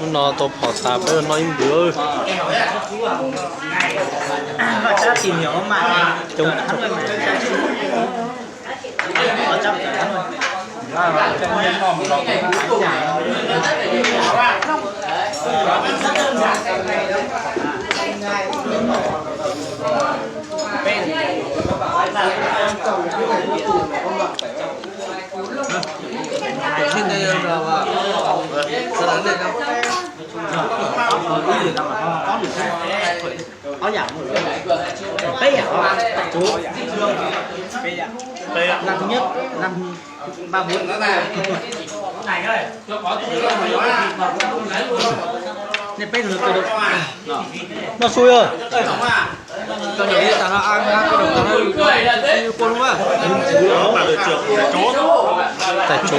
Hnub no tau phom tas peb noj ib npws. Peb yam, peb yam, năm thứ nhất, năm ba bốn. Nên peb người cơ động. Noj su yog. Cơ động như tao nó ăn ha, cơ động tao nó như con luôn á. Tại chỗ.